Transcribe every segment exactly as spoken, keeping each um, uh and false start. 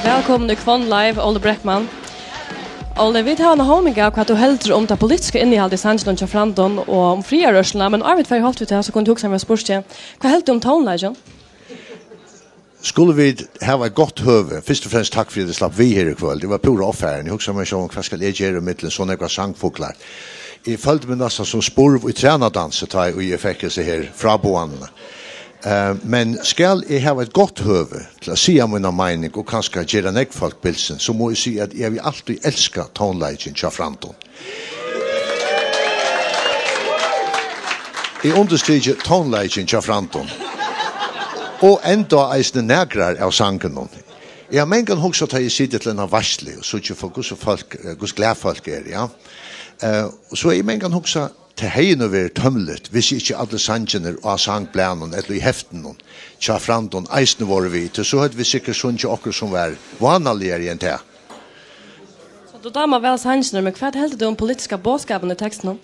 Vælkomin í Hvonn Live, Óli Breckmann. Óli, vit hava eina hóming av, hvat tú heldur um tað politiska innihaldið í sanginum hjá Framdum og um friðarrørsluna, men áðrenn vit fara í holt við tað, so kundi eg hugsa meg at spurt teg, hvat heldur tú um tónleikin? Skulu vit hava eitt gott høvi, fyrst og fremst takk fyri, at eg slapp við her í kvøld. Eg var púra ovfarin. Eg hugsaði mær sjálvum, hvat skal eg gera í millum so nógvar sangfuglar? Eg føldi meg næstan sum spurv í tranadansi, tá ið eg fekk hesa her fráboðanina. Eh, men skal eg hava eitt gott høvi til at siga mína meining og kanska gera nógv fólk bilsin, so má eg siga, at eg havi altíð elskað tónleikin hjá Framdum. Eg undirstriki tónleikin hjá Framdum. Og enda eisini nakrar av sangunum. Eg havi mangan hugsað, tá eg siti til eina veitslu og síggi, for hvussu fólk, eh, hvussu glað fólk eru, ja. Eh, og so eg mangan hugsað, tað hevði nú verið tømligt, hvis ikki allir sangirnir á sangblaðnum ella í heftunum hjá Framdum eisini vóru við, tí so høvdu vit sikkurt sungið okkurt, sum var vánaligari enn tað. So tú dámar væl sangirnar, men hvat heldur tú um politiska boðskapin í tekstinum?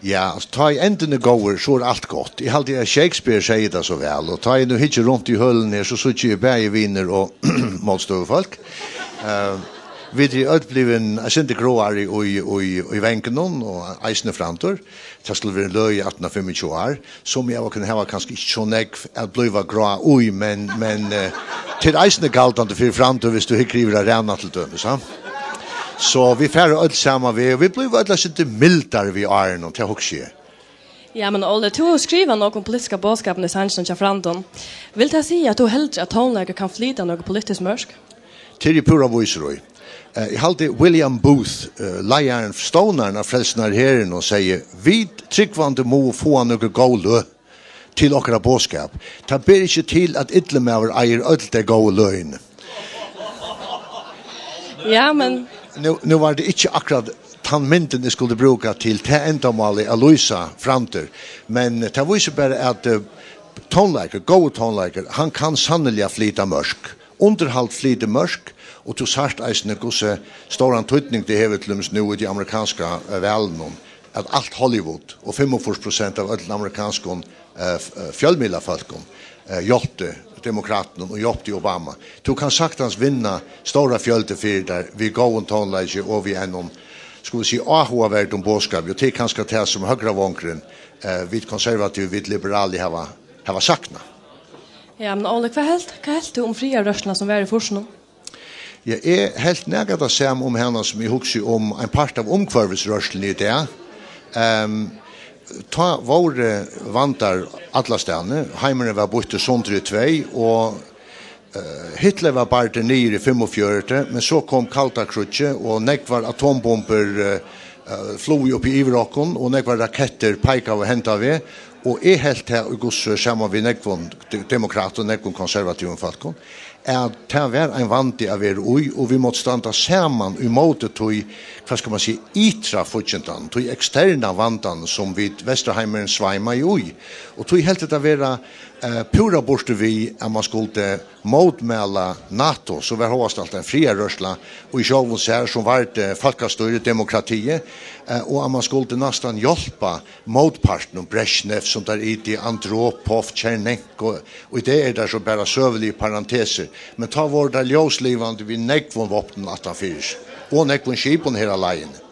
Ja, altso, tá ið endin er góður, so er alt gott. Eg haldi, at Shakespeare segði tað so væl, og tá eg nú hyggi runt í hølini her, so síggi eg bæði vinir og mótstøðufólk. Eh, vit eru øll blivin eitt sindur gráari í, í, í vangunum, og eisini Framdur. Tað skuldi verið løgið aftan á fimmogtjúgu ár, sum eg av okkum hava kanska ikki so nógv at blíva grá í, men, men, eh, tað er eisini galdandi fyri Framdur, viss tú hyggur yvir á Rana til dømis, ha? So vit fara øll sama veg, og vit blíva øll eitt sindur mildari við árunum, tað hugsi eg. Ja, men Óli, tú hevur skrivað nógv um politiska boðskapin í sanginum hjá Framdum. Vil tað siga, at tú heldur, at tónleikur kann flyta nøkur politisk mørk? Tað eri eg púra vísur í. Eh, eg haldi William Booth, eh, leiðarin, stovnarin av Frelsunarherinum, og segði: "Vit trúgvandi mugu fáa nøkur góð løg til okkara boðskap. Tað ber ikki til, at illur maður eigur øll tey góðu løgini." Ja, men nú, nú var tað ikki akkurát tann myndin, eg skuldi brúka til tað endamálið at lýsa Framdur, men tað vísir bara, at, eh, tónleikur, góður tónleikur, hann kann sanniliga flyta mørk. Undirhald flytur mørk, og tú sært eisini, hvussu stóran týdning tað hevur, til dømis nú í tí amerikanska, eh, valinum, at alt Hollywood og fimmogfýrs prosent av øllum amerikanskum, eh, f-, eh, fjølmiðlafólkum, eh, hjálptu Demokratunum og hjálptu Obama. Tú kanst saktans vinna stóra fjølda fyri tær við góðum tónleiki og við einum, skulu vit siga, áhugaverdum boðskapi, og tað er kanska tað, sum høgra vongurin, eh, vit konservativu, vit liberali hava, hava saknað. Ja, men Óli, hvat helt, hvat helt tú um friðarrørsluna, sum var í fýrsunum? Ja, eg helt nakað tað sama um hana, sum eg hugsi um ein part av umhvørvisrørsluni í dag. Ehm, tá vóru vandar allastaðni. Heimurin var býttur sundur í tvey, og, eh, Hitler var bardur niður í fimmogfjøruti, men so kom kalda kríggið, og nógvar atombumbur, eh, eh, flugu upp í yvir okkum, og nógvar rakettir peikaðu henda veg, og eg helt tað í hvussu saman við nógvum de-, demokratum, nógvum konservativum fólkum, at tað var ein vandi at vera í, og vit máttu standa saman ímóti tí, hvat skal man siga, ytra fíggindan, tí eksterna vandan, sum vit Vesturheimurin sveimaði í. Og tí helt eg tað vera, eh, púra burtur við, at man skuldi mótmæla NATO, sum var hóast alt ein friðarrørsla í sjálvum sær, sum vardi fólkastýrið, demokratiið, eh, og at man skuldi næstan hjálpa mótpartinum, Brezjnev, sum teir itu, Andropov, Tjernenko, og í dag eru teir so bara søguligir parentesir, men tá vóru teir ljóslivandi við nógvum vápnum aftanfyri seg, og nógvum skipum her á leiðini.